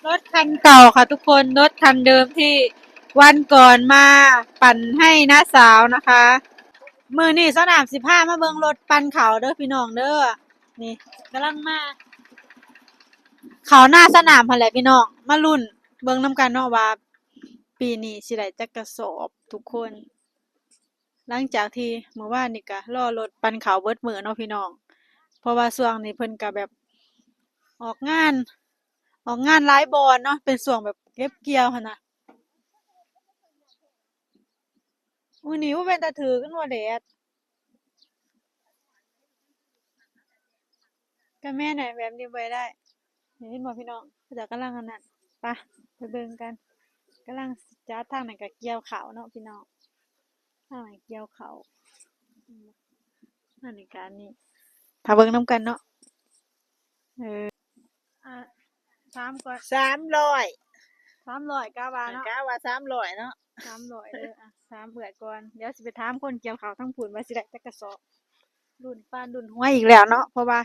ລົດຄັນເກົ່າຄ່ະທຸກຄົນ, ລົດຄັນເດີມທີ່ວັນກ່ອນມາປັ່ນໃຫ້ນ້າສາວນະຄະ. ມື້ນີ້ສາວນ້ຳຊິພາມາເບິ່ງລົດປັ່ນເຂົ້າເດີພີ່ນ້ອງເດີ. ນີ້ກຳລັງມາເຂົ້ານາສາວນ້ຳຫັ້ນແຫຼະພີ່ນ້ອງ, ມາລຸ້ນເບິ່ງນຳກັນເນາະວ່າປີນີ້ຊິໄດ້ຈັກກະສອບທຸກຄົນ. ຫຼັງຈາກທີ່ມື້ວານນີ້ກະລໍລົດປັ່ນເຂົ້າເບິດມື້ເນາະພີ່ນ້ອງ, ເພາະວ່າຊ່ວງນີ້ເພິ່ນກະແບບອອກງານ ອອກງານຫຼາຍບ່ອນເນາະ, ເປັນຊ່ວງແບບເກັບກ່ຽວຫັ້ນນະ. ມື້ນີ້ ໂອ້ ເປັນຕາຖືກເນາະແດດ. ກະແມ່ນແຫຼະ ແບບນີ້ບໍ່ໄດ້. ເຫັນບໍ່ພີ່ນ້ອງ, ເຂົາເຈົ້າກຳລັງອັນນັ້ນ. ໄປ ໄປເບິ່ງກັນ, ກຳລັງຈັດ. ທາງນັ້ນກະກ່ຽວເຂົ້າເນາະພີ່ນ້ອງ, ທາງນັ້ນກ່ຽວເຂົ້າ. ອັນນີ້ກະອັນນີ້ ຖ້າເບິ່ງນຳກັນເນາະ. ເອີ ອ່າ ຖາມກ່ອນ ສາມຮ້ອຍ ສາມຮ້ອຍ ກະວ່າເນາະ, ກະວ່າສາມຮ້ອຍເນາະ, ສາມຮ້ອຍເດີ. ອ່າ ຖາມເອື້ອຍກ່ອນ, ດຽວຊິໄປຖາມຄົນກ່ຽວເຂົ້າທາງພຸ້ນວ່າຊິໄດ້ຈັກກະສອບ. ລຸ້ນປານລຸ້ນຫວຍອີກແລ້ວເນາະ, ເພາະວ່າ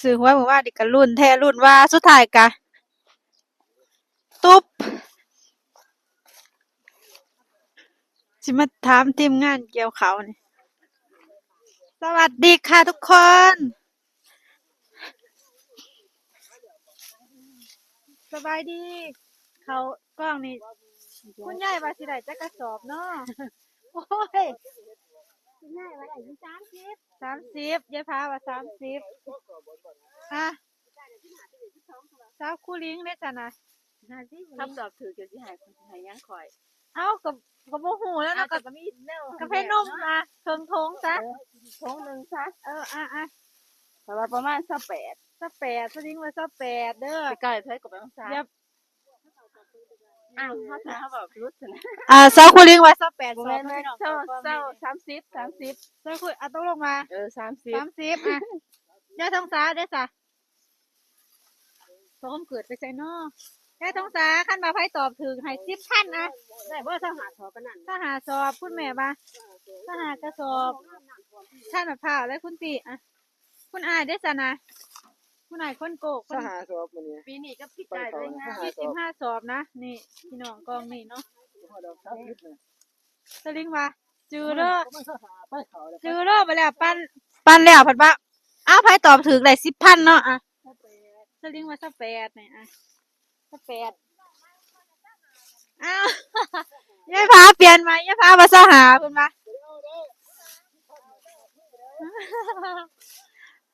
ຊື້ຫວຍມື້ວານນີ້ກະລຸ້ນແທ້ລຸ້ນວ່າ ສຸດທ້າຍກະຕຸບ. ຊິມາຖາມທີມງານກ່ຽວເຂົ້ານີ້. ສະຫວັດດີຄ່ະທຸກຄົນ. ສະບາຍດີ. ເຂົ້າກ້ອງນີ້ ຄຸນຍາຍວ່າຊິໄດ້ຈັກກະສອບເນາະ? ໂອ້ຍ ຄຸນຍາຍວ່າໄດ້ຢູ່ສາມສິບ ສາມສິບ, ຍາຍພາວ່າສາມສິບ. ຮະ ສາວຄູລິງເດ້ຊັ້ນນະ? ຖ້າຕອບຖືກຈະຊິໃຫ້ ໃຫ້ຫຍັງຂ້ອຍ? ເອົ້າ ກໍ ກໍບໍ່ຮູ້ແລ້ວເນາະ, ກໍ ກໍມີແນວ ກາແຟນົມ ເນາະ ນະ ເຄິ່ງຖົງຊະ ເອີ ຖົງໜຶ່ງຊະ. ເອີ ອ່າໆ ແຕ່ວ່າປະມານຊາວແປດ ຊາວແປດ ສາວລິງວ່າຊາວແປດເດີ. ໃກ້ໆ ໃຜກໍໄປຂອງຊາ ຢ່າ ອ້າວ ເຮົາ ເຮົາເວົ້າຜິດຊະນະ. ອ່າ ສາວຄູລິງວ່າຊາວແປດ ບໍ່ແມ່ນ ສອບເນາະ ແມ່ນ ເຈົ້າ ເຈົ້າ ສາມສິບ ສາມສິບ. ສາວຄູ ອ່າ ຕົກລົງວ່າ ເອີ ສາມສິບ ສາມສິບ. ອ່າ ຍາຍທອງສາເດ້ຊະ? ສອບເກີດໄປໃສເນາະ? ຍາຍທອງສາ ຄັນວ່າໃຜຕອບຖືກໃຫ້ສິບພັນນະ. ໄດ້ບໍ່ ຊາວຫ້າສອບປານນັ້ນ? ຊາວຫ້າສອບ ຄຸນແມ່ວ່າ ຊາວຫ້າກະສອບ. ທານມະພ້າວແລະຄຸນຕິ. ອ່າ ຄຸນອ້າຍເດ້ຊັ້ນນະ? ຄຸນອ້າຍຄົນໂກກ ຊາວຫ້າສອບມື້ນີ້. ປີນີ້ກັບປີກາຍເລີຍງາມ ສີ່ສິບຫ້າສອບນະ. ນີ້ພີ່ນ້ອງ ກອງນີ້ເນາະ. ສາວລິງວ່າ ຈື່ເດີ ຈື່ເດີ. ບາດແລ້ວປັ່ນ ປັ່ນແລ້ວພັດວ່າ ເອົ້າ ໃຜຕອບຖືກໄດ້ສິບພັນເນາະ. ອ່ະ ສາວລິງວ່າຊາວແປດນີ້. ອ່ະ ຊາວແປດ. ອ້າວ ຍາຍພາປ່ຽນໃໝ່, ຍາຍພາວ່າຊາວຫ້າ ເພິ່ນວ່າ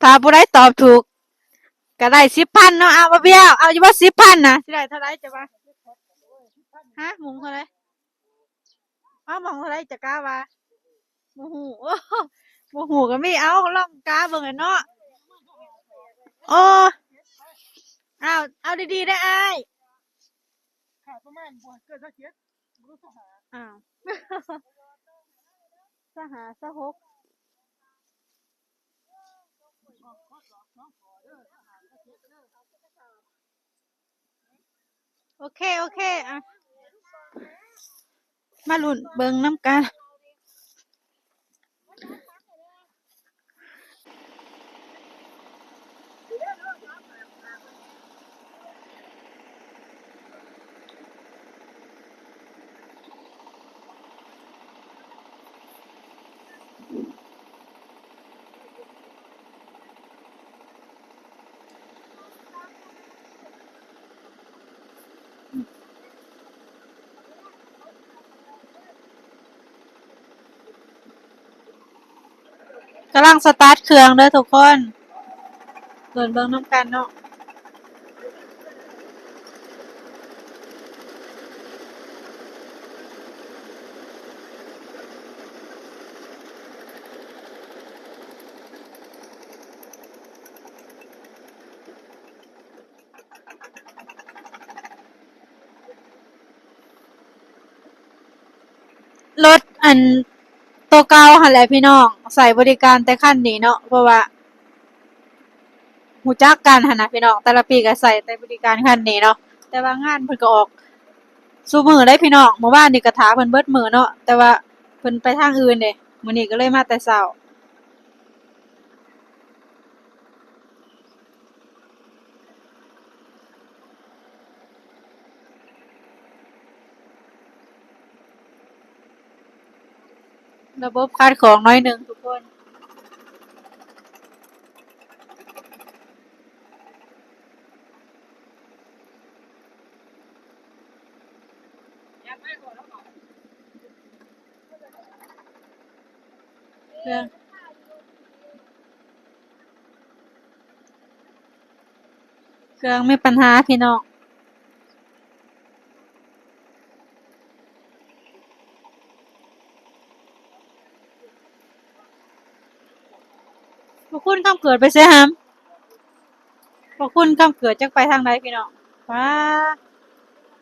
ຖ້າຜູ້ໃດຕອບຖືກກໍໄດ້ສິບພັນເນາະ. ເອົາ ບໍ່ເບ້ຍ ເອົາຢູ່ບໍ່ ສິບພັນນະ? ຊິໄດ້ເທົ່າໃດ ເຈົ້າວ່າ? ຮະ ໝົງເທົ່າໃດ? ເອົາ ໝ່ອງເທົ່າໃດ ຈະກະວ່າ ບໍ່ຮູ້. ໂອ້ ບໍ່ຮູ້ກໍມີ. ເອົາ ລອງກະເບິ່ງແຫຼະເນາະ. ໂອ້ ເອົາ ເອົາດີໆເດີອ້າຍ. ຂາດປະມານບໍ່ເກີນຊາວເຈັດ ບໍ່ເກີນຊາວຫ້າ. ອ້າວ ຊາວຫ້າ ຊາວຫົກ. ໂອເຄ ໂອເຄ ອ່ະ ມາລຸ້ນເບິ່ງນຳກັນ. ກຳລັງສະຕາດເຄື່ອງເດີທຸກຄົນ, ເບິ່ງ ເບິ່ງນຳກັນເນາະ. ລົດອັນໂຕເກົ່າຫັ້ນແຫຼະພີ່ນ້ອງ, ໃຊ້ບໍລິການແຕ່ຄັນນີ້ເນາະ ເພາະວ່າຮູ້ຈັກກັນຫັ້ນນະພີ່ນ້ອງ, ແຕ່ລະປີກໍໃຊ້ແຕ່ບໍລິການຄັນນີ້ເນາະ. ແຕ່ວ່າງານເພິ່ນກໍອອກຊຸມື້ເດ້ພີ່ນ້ອງ, ມື້ວານນີ້ກໍຖ້າເພິ່ນເບິດມື້ເນາະ, ແຕ່ວ່າເພິ່ນໄປທາງອື່ນເດ້, ມື້ນີ້ກໍເລີຍມາແຕ່ເຊົ້າ. ລະບົບຂັດຂອງໜ້ອຍໜຶ່ງທຸກຄົນ. ເຄື່ອງ ເຄື່ອງມີບັນຫາພີ່ນ້ອງ. ພວກຄຸນຄຳເກີດໄປໃສຫຳ? ພວກຄຸນຄຳເກີດຈັກໄປທາງໃດພີ່ນ້ອງ. ວ້າ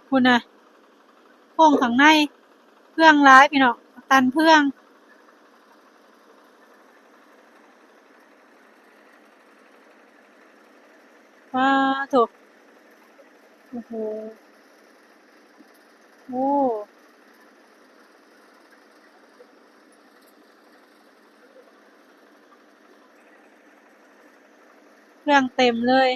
ພຸ້ນນະ ໂຄ້ງຂ້າງໃນ ເຟືອງຫຼາຍພີ່ນ້ອງ ຕັນເຟືອງ. ປາໂທ້ ໂອ້ໂຫ ໂອ້ ເຄື່ອງເຕັມເລີຍ.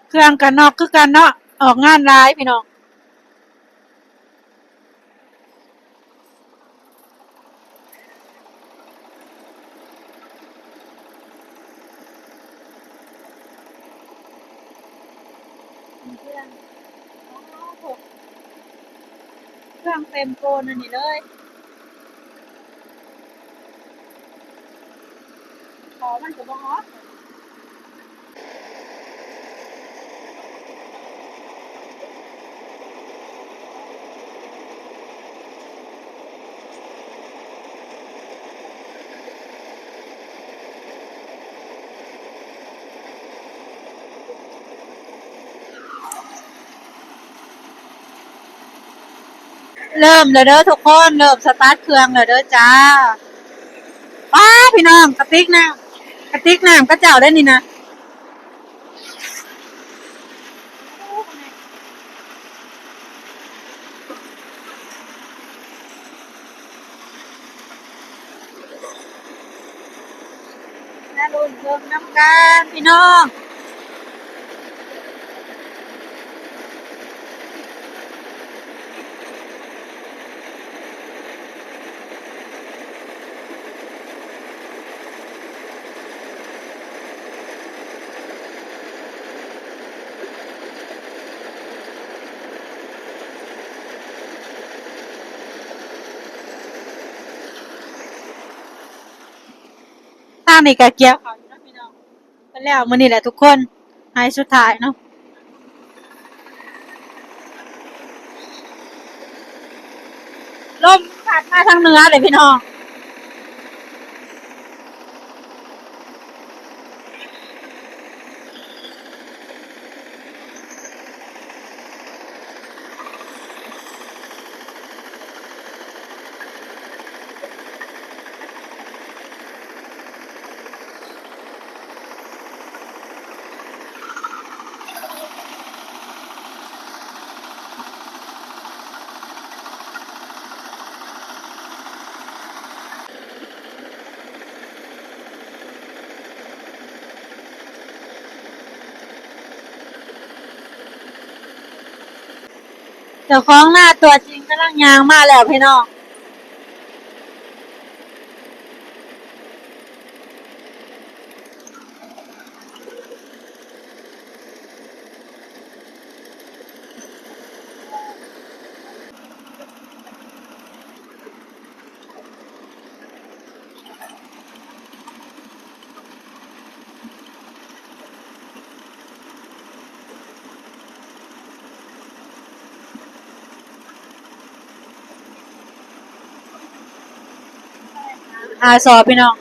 ເຄື່ອງກະນອກຄືກັນເນາະ ອອກງານຫຼາຍພີ່ນ້ອງ. ເຄື່ອງ ເຄື່ອງເຕັມໂກນອັນນີ້ເລີຍ ເຂົາມັນກະບໍ່ຮອດ. ເລີ່ມແລ້ວເດີທຸກຄົນ ເລີ່ມສະຕາດເຄື່ອງແລ້ວເດີຈ້າ. ປ້າ ພີ່ນ້ອງ ກະຕິກນ້ຳ ກະຕິກນ້ຳເຂົາເຈົ້າໄດ໋ນີ້ນະ. ມາລຸ້ນເບິ່ງນຳກັນພີ່ນ້ອງ. ທາງນີ້ກະກ່ຽວເຂົ້າຢູ່ເນາະພີ່ນ້ອງ. ໄປແລ້ວມື້ນີ້ແຫຼະທຸກຄົນ ໄຮ່ສຸດທ້າຍເນາະ. ລົມພັດມາທາງເໜືອເດ້ພີ່ນ້ອງ. ເຈົ້າຂອງນາຕົວຈິງກຳລັງຍ່າງມາແລ້ວພີ່ນ້ອງ. ຫາຊອບພີ່ນ້ອງ.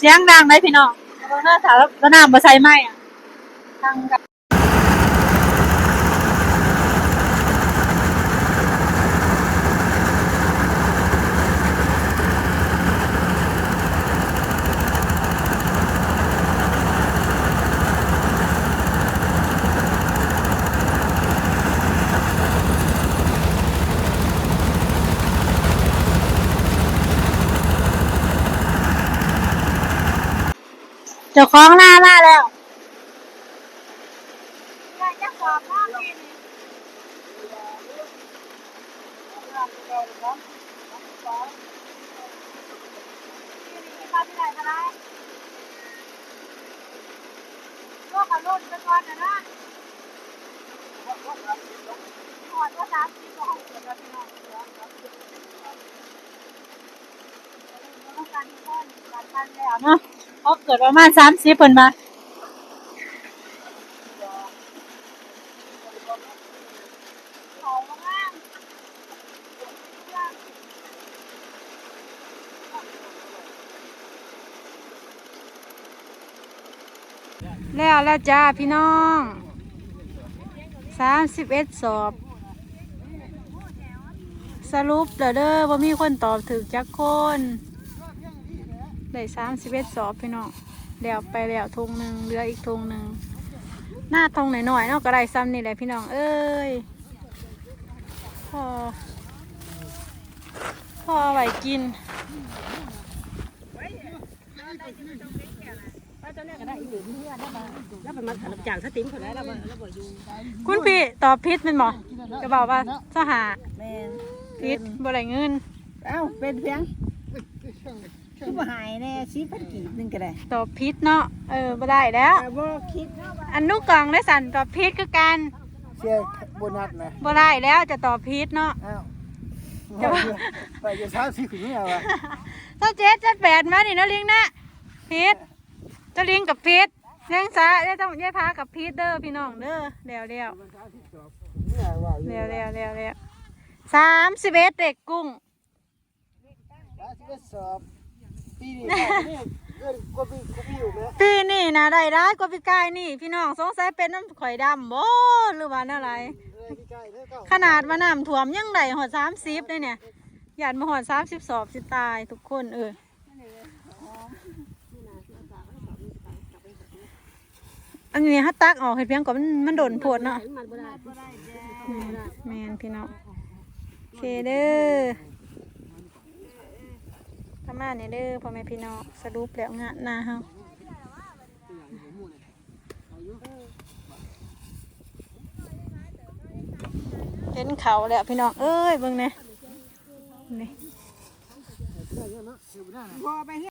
ສຽງດັງໄດ໋ພີ່ນ້ອງ ເບິ່ງເດີ ຖ້າລະນ້ຳບໍ່ໃສ່ໄມ ທາງ ເ ເຈົ້າຂອງນາມາແລ້ວ. ເນາະ ເຂົາເກີດປະມານສາມສິບ ເພິ່ນວ່າ. ແລ້ວແລ້ວຈ້າພີ່ນ້ອງ ສາມສິບເອັດສອບ ສະຫຼຸບແລ້ວເດີ ບໍ່ມີຄົນຕອບຖືກຈັກຄົນ. ໄດ້ສາມສິບເອັດສອບພີ່ນ້ອງ ແລ້ວໄປແລ້ວທົ່ງໜຶ່ງ ເຫຼືອອີກທົ່ງໜຶ່ງ. ນາທົ່ງນ້ອຍໆເນາະ ກໍໄດ້ຊ່ຳນີ້ແຫຼະພີ່ນ້ອງເອີຍ ພໍ ພໍເອົາໄວ້ກິນ. ຄຸນພີ່ຕອບຜິດແມ່ນບໍ່? ຈະບອກວ່າຊາວຫ້າ ແມ່ນ ຜິດ ບໍ່ໄດ້ເງິນ. ເອົ້າ ເປັນຫຍັງ ຄືບໍ່ໃຫ້ແດ່ ສີ່ພັນກີບໜຶ່ງກໍໄດ້. ຕອບຜິດເນາະ ເອີ ບໍ່ໄດ້ແລ້ວ ບໍ່ຄິດເນາະວ່າ ອັນລູກກອງໄດ້ສັ່ນ ຕອບຜິດຄືກັນ. ເສຍໂບນັດນະ ບໍ່ໄດ້ແລ້ວ ຈະຕອບຜິດເນາະ. ອ້າວ ຈະວ່າ ໄປຢູ່ສາມສິບຂຶ້ນເມືອວ່າ ຊາວເຈັດ ຊາວແປດມານີ້ເນາະ ລິງນະ ຜິດ. ຕະລິງກັບຜິດ ແຮງສາ ຍາຍ ຍາຍພາກັບຜິດເດີພີ່ນ້ອງເດີ. ແລ້ວ ແລ້ວ ແລ້ວ ແລ້ວ ແລ້ວ ສາມສິບເອັດ ເດັກກຸ້ງ ສາມສິບເອັດສອບ. ປີນີ້ໄດ້ເງິນກວ່າປີ ກວ່າປີຢູ່ແມ່ ປີນີ້ນະໄດ້ຫຼາຍກວ່າປີກາຍນີ້ພີ່ນ້ອງ. ສົງໄສເປັນນຳຂ້ອຍດຳບໍ່ ຫຼືວ່າແນວໃດ? ເອີ ປີກາຍເດີເກົ່າ ຂະໜາດວ່ານ້ຳຖ້ວມຍັງໄດ້ຮອດສາມສິບເດ້ນີ້ ຢ້ານບໍ່ຮອດສາມສິບສອບຊິຕາຍທຸກຄົນເອີຍ. ອັນນີ້ເຮົາຕັກອອກເຮັດພຽງກໍມັນ ມັນດົນໂພດເນາະ. ມັນມັດບໍ່ໄດ້ ແມ່ນ ແມ່ນພີ່ນ້ອງ. ໂອເຄເດີ ປະມານນີ້ເດີພໍ່ແມ່ພີ່ນ້ອງ ສະຫຼຸບແລ້ວງານນາເຮົາ ເຫັນເຂົ້າແລ້ວພີ່ນ້ອງເອີຍ ເບິ່ງແດ່ ນີ້.